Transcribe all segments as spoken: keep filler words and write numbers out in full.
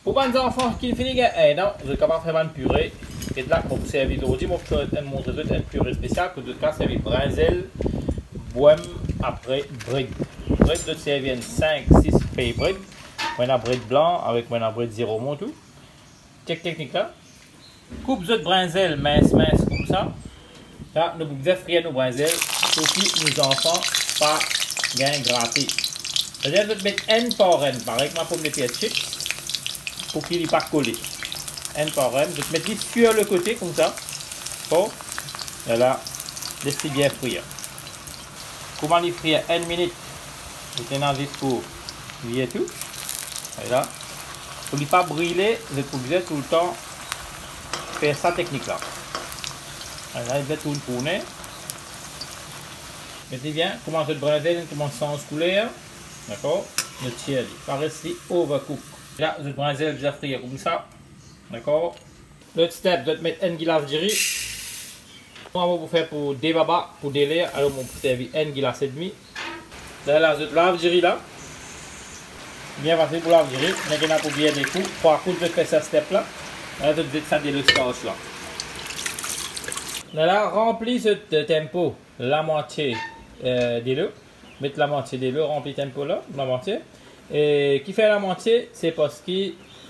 Pou bann zanfan ki finn gagn enn an, zot kapav fer bann pire. Get la, mo pou servi zordi, mo pou montre zot enn pire spesial, kot zot kapav servi brinzel, bwem, apre bred. Bred, zot servi enn sink, sis fey bred. Mo ena bred blan, avek mo ena bred ziromon tou. Chek teknik la. Koup zot brinzel mins, mins koumsa. La, nou pou bizin frir nou brinzel, pou ki nou zanfan pa gagn grate. Savedir zot met enn par enn, parey kouma pomdeter chips, pou ki li pa kole. Enn par enn, zot met li sir le kote koumsa. Bon, ala, les li bien frir. Kouma li frir enn minit, zot ena zis pou vire tou. Ala. Pou li pa brile, zot pou bizin toultan fer sa teknik la. Ala, li bizin tourn tourne. Get li bien, kouma zot brinzel koumans sanz kouler, dakor? Nou tir li, pa les li overcook. La, zot brinzel bizin frir koumsa, dakor? Lot step, zot met enn gilas diri. Mwa, mo pou fer pou de baba, pou de ler, alor mo pou servi enn gilas edmi. Lerla, zot lav diri la. Bien fasil pou lav diri, nek ena pou bien de kou. Trwa kou zot fer sa step la. Ala, zot zet sa delo starch la. Lerla, ranpli zot, eh, tempo, lamwatie, eh, delo. Met lamwatie delo, ranpli tempo la, lamwatie. E ki fer lamwatie, se parski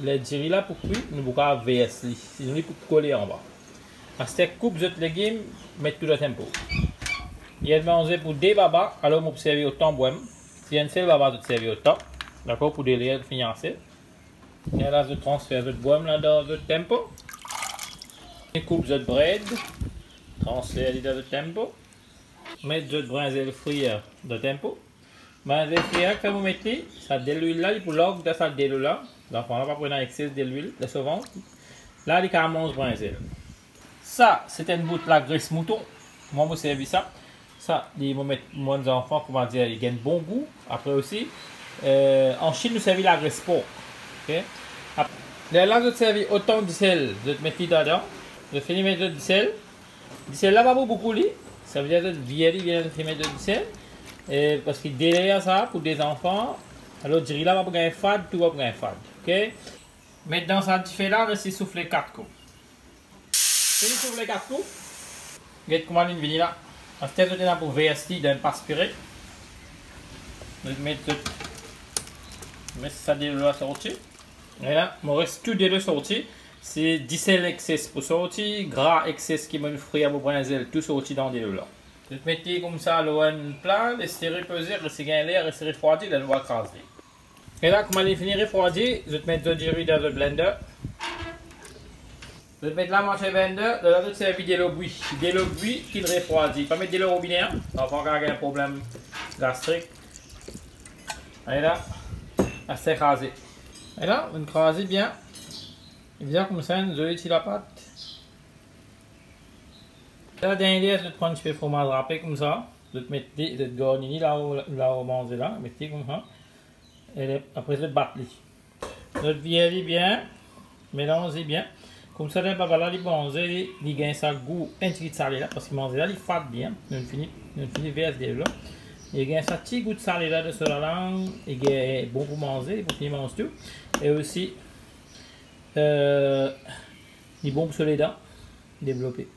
ler diri la pou kwi, nou pou kapav vers li, sinon li pou kole anba. Aster koup zot legim, met tou dan tempo. Li enn manze pou de baba, alor mo pou servi otan bwem. Si enn sel baba, zot servi otan. Dakor, pou de ler fini ase. Lerla zot transfer zot bwem la dan zot tempo. Koup zot bred, transfer li dan zot tempo. Met zot brinzel frir dan tempo. Brinzel frir la, ki fer mo met li, sa delwil la, li pou larg dan sa delo la. Zanfan la pa pou ena exse delwil dan so vant. La, li kapav manz brinzel. Sa, se enn bout lagres mouton. Mwa, mo servi sa. Sa, li, mo met, mo bann zanfan, kouma dir, li gagn bon gou. Apre osi, eh, an Chinn, nou servi lagres pork. Ok? Ap-, lerla, zot servi otan disel, zot met li ladan. Zot fini met zot disel. Disel la pa pou boukou li, savedir zot vir li bien, zot fini met zot disel. E parski de ler sa pou de zanfan, alor diri la pa pou gagn fad, tou pa pou gagn fad. Ok? Met dan sa dife la, les li soufle kat kou. Fini soufle kat kou. Get kouma li vini la. Aster zot ena pou vers li dan pas pire. Zot met zot, met sa delo la sorti. Ala, mo les tou delo sorti. Se disel exse pou sorti, gra exse ki mo'nn frir mo brinzel, tou sorti dan delo la. Zot met li koumsa lor enn pla, les li repoze, les li gagn ler, les li refrwadi, lerla nou al kraz li. E la, kouma li fini refrwadi, zot met zot diri dan zot blender. Zot met lamwatie blender, lerla zot servi delo bwi. Delo bwi ki'nn refrwadi. Pa met delo robine, an. Parfwa, kapav gagn problem gastrik. Ala, aster kraze. Ala, nou kraze bien. Li bizin koumsa enn zoli ti lapat. La, dernie, zot pran enn tipe fromaz rape koumsa. Zot met li, zot garni li la, la manze la, met li koumsa. E le, apre zot bat li. Zot vir li bien, melanz li bien. Koumsa, ler baba la, li manze, li, li gagn sa gou enn tigit sale la, parski manze la, li fad li, en. Nou fini, nou fini vers delo la. Li gagn sa ti gou sale la dan so lalang, li gagn bon pou manze, pou fini manz tou. E osi, eh, li bon pou so ledan devlope.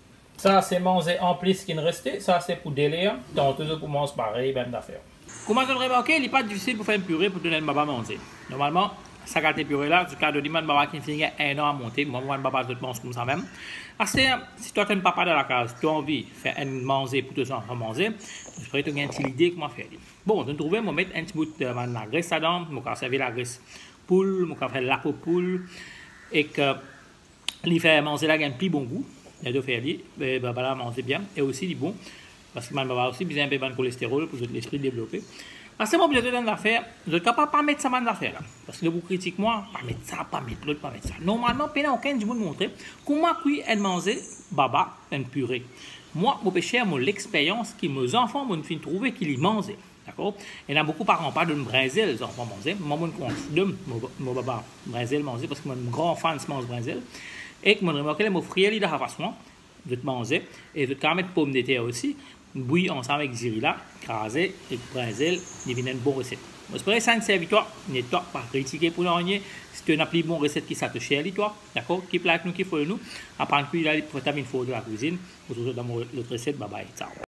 Sa se manze anplis ki'nn reste, sa se pou de ler, tanto zot pou manz parey, bann zafer. Kouma zot remarke, li pa difisil pou fer enn pire pou donn enn baba manze. Normalman, sa kalite pire la, zot kapav donn li bann baba ki finn gagn enn an a monte, mwa, bann baba zot manz koumsa mem. Aster, si twa to enn papa dan lakaz, to anvi fer enn manze pou to zanfan manze, zot pou gagn enn ti lide kouma fer li. Bon, zot trouve, mo met enn ti bout, eh, bann lagres ladan, mo kapav servi lagres poul, mo kapav fer lapo poul, ek, eh, li fer manze la gagn pli bon gou, ler to fer li, eh, baba la manze bien, e osi li bon, parski bann baba osi bizin enpe bann kolesterol pou zot lespri devlope. Aster mo bizin dir enn zafer, zot kapav pa met sa bann zafer la, parski zot pou kritik mwa, pa met sa, pa met lot, pa met sa. Normalman, pena okenn dimoun montre kouma kwi enn manze baba, enn pire. Mwa, mo pe share mo lexperyans ki mo zanfan, mo'nn finn trouve ki li manze. Dakor? Ena boukou paran pa donn brinzel zanfan manze. Mwa, mo'nn koumans donn mo, mo baba brinzel manze, parski mo enn gran fan manz brinzel. Ek mo'nn remarke, ler mo frir li dan sa fason, zot manze, e zot kapav met pomdeter osi, bwi ansam ek diri la, kraze, ek brinzel, li vinn enn bon reset. Mo espere sa inn servi twa, net twa, pa kritike pou nanye. Si to ena pli bon reset ki sa, to share li twa, dakor? Keep like nou, keep follow nou. Aprann kwi la, pou vinn for dan lakwizinn. Mo retrouv twa dan mo lot reset. Bye bye, ciao.